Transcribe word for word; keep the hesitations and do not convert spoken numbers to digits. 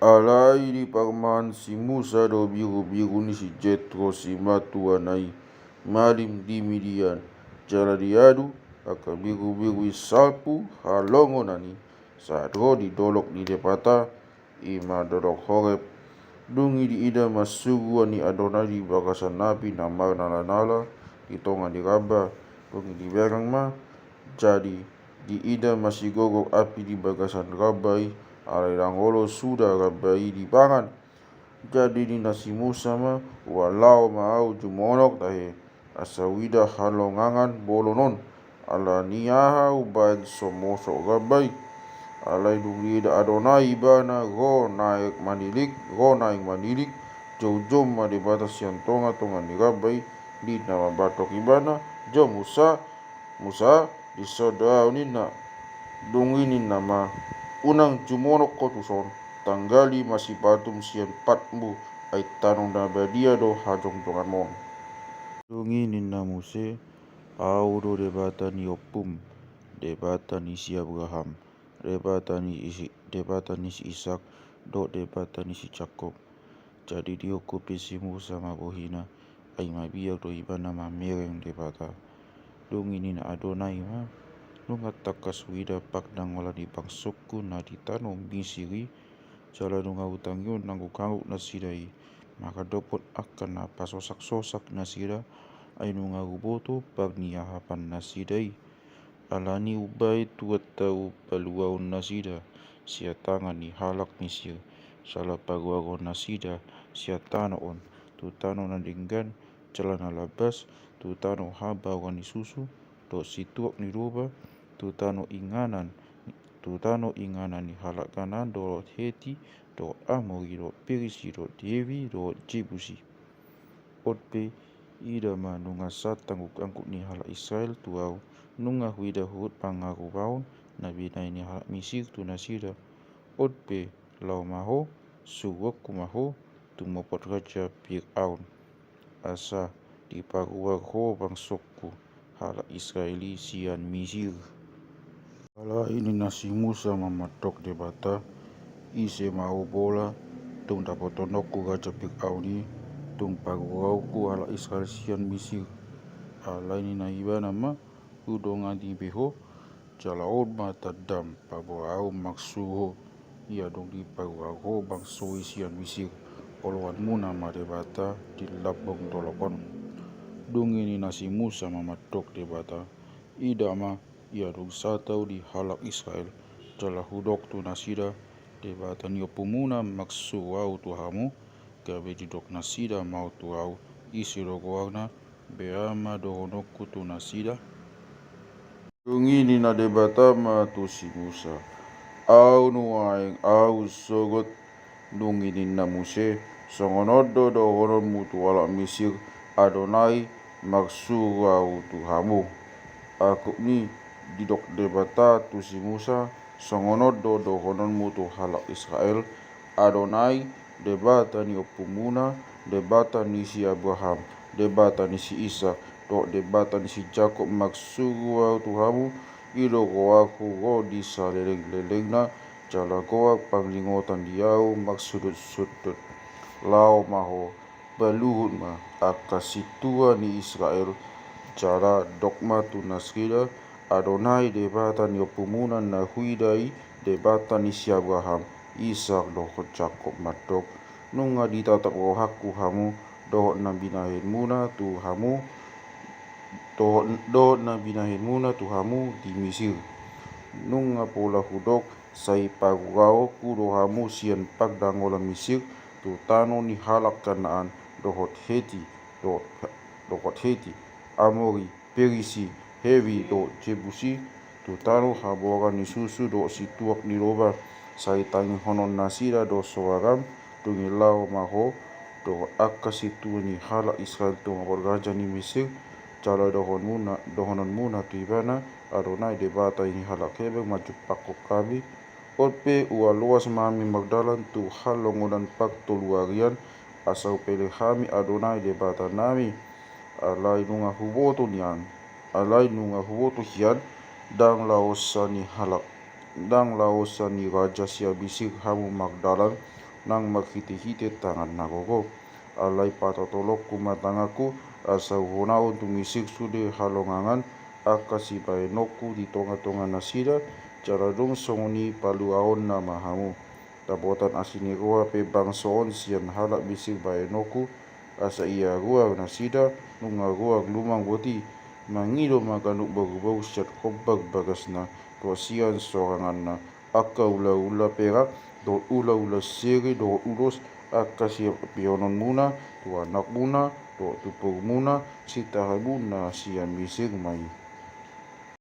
Alai diparmahan si Musa do birubiru ni si Jetro simatuana i malim di Midian, jala diadu angka birubiru i salpu halongonan i sahat ro di dolok ni Debata, i ma dolok Horeb. Dung i diida ma surgo ni Adonai di bagasan api na marnalanala di tonga ni ramba. Dung i dibereng ma, jadi diida ma sigogor api di bagasan ramba i, alai ndang olo suda ramba i dipangan. Jadi ninna si Musa ma: Ua laho ma ahu jumonok tahe, asa huida halongangan bolon on. Ala ni aha umbahen so mosok ramba i? Alai dung diida Adonai ibana ro naeng manilik, ro naeng manilik, joujou ma Debata sian tongatonga ni ramba i. Ninna ma mandok ibana: Jou Musa, Musa, dison do ahu, ninna. Dung i ninna ma: Unang jumonok ho tuson, tanggali ma sipatum sian patmu, ai tano na badia do hajongjonganmon. Dung i ninna muse: Ahu do Debata ni ompum, Debata ni si Abraham, Debata ni isi, Debata ni si Isak, dohot Debata ni si Jakob. Jadi diungkupi si Musa ma bohina, ai mabiar do ibana mamereng Debata. Dung i ninna Adonai ma: Nunga tangkas huida pangdangolan ni bangsongku na di tano Misir i, jala nunga hutangihon anggukangguk nasida i mangadophon angka na pasosaksosak nasida, ai nunga huboto parniahapan nasida i. Ala ni umbahen tuat ahu paluahon nasida sian tangan ni halak Misir, jala paruarhon nasida sian tano on tu tano na denggan jala na lambas, tu tano habaoran ni susu dohot situak ni loba, tu tano inganan, tu tano inganan ni halak Kanaan dohot Heti dohot Amori dohot Perisi dohot Hewi dohot Jebusi. On pe, ida ma, nunga sahat anggukangguk ni halak Israel tu ahu, nunga huida huhut pangarumaon na binahen ni halak Misir tu nasida. On pe, laho ma ho, suruonku ma ho tumopot raja Firaun, asa diparuar ho bangsongku, halak Israel i, sian Misir. Alai ninna si Musa ma mandok Debata: Ise ma ahu pola, tung dapotononku raja Firaun i, tung paruarhononku halak Israel sian Misir? Alai ninna ibana ma: Hudongani be ho, jala on ma tandam paboa ahu marsuru ho. Ia dung diparuar ho bangso i sian Misir, oloanmuna ma Debata di lambung dolok on. Dung i ninna si Musa ma mandok Debata: Ida ma, ia dung sahat ahu di halak Israel, jala hudok tu nasida: Debata ni ompumuna marsuru ahu tu hamu, gabe didok nasida ma tu ahu: Ise do goarna? Bea ma dohononku tu nasida. Dung i ninna Debata ma tu si Musa: Ahu nuaeng ahu sogot. Dung i ninna muse: Songon on do dohononmu tu halak Misir: Adonai marsuru ahu tu hamu. Angkup ni i didok Debata tu si Musa: Songon on do dohononmu tu halak Israel: Adonai, Debata ni ompumuna, Debata ni si Abraham, Debata ni si Isak, dohot Debata ni si Jakob marsuru ahu tu hamu. I do goarhu ro di salelenglelengna, jala goar panglingotan di ahu marsundutsundut. Laho ma ho, paluhut ma angka sintua ni Israel, jala dok ma tu nasida: Adonai, Debata ni ompumuna na huida i, Debata ni si Abraham, Isak dohot Jakob mandok: Nunga ditatap rohangku hamu, dohot na binahenmuna tu hamu, dohot, dohot na binahenmuna tu hamu di Misir. Nunga pola hudok: Sai paruarhononku do hamu sian pangdangolan Misir, tu tano ni halak Kanaan, dohot Heti, dohot, dohot Heti, Amori, Perisi, Hewi dohot Jebusi, tu tano haboaran ni susu dohot situak ni loba. Sai tangihonon nasida do soaram. Dung i laho ma ho dohot angka sintua ni halak Israel tumopot raja ni Misir, jala dohonmuna, dohononmuna tu ibana: Adonai, Debata ni halak Heber manjumpangkon hami. On pe, ua loas ma hami mardalan tu halongonan partolu arian, asa hupele hami Adonai Debatanami. Alai nunga huboto nian, alai nunga huboto hian, ndang laosan ni halak, ndang laosan ni raja sian Misir hamu mardalan, nang marhitehite tangan na gogo. Alai patotolonku ma tanganku, asa huhonaon tu misir sude halongangan angka sibahenonku di tongatonga nasida, jala dung songon i paluaonna ma hamu. Dapotan asi ni roha pe bangso on sian halak misir bahenonku, asa ia roha nasida nunga roha lumang boti, mangido ma ganup boruboru sian hombar bagasna dohot sian soranganna, angka ulaula perak dohot ulaula sere dohot ulos, angka siapihononmuna tu anakmuna dohot tu borumuna, sitahanmuna sian misir ma i.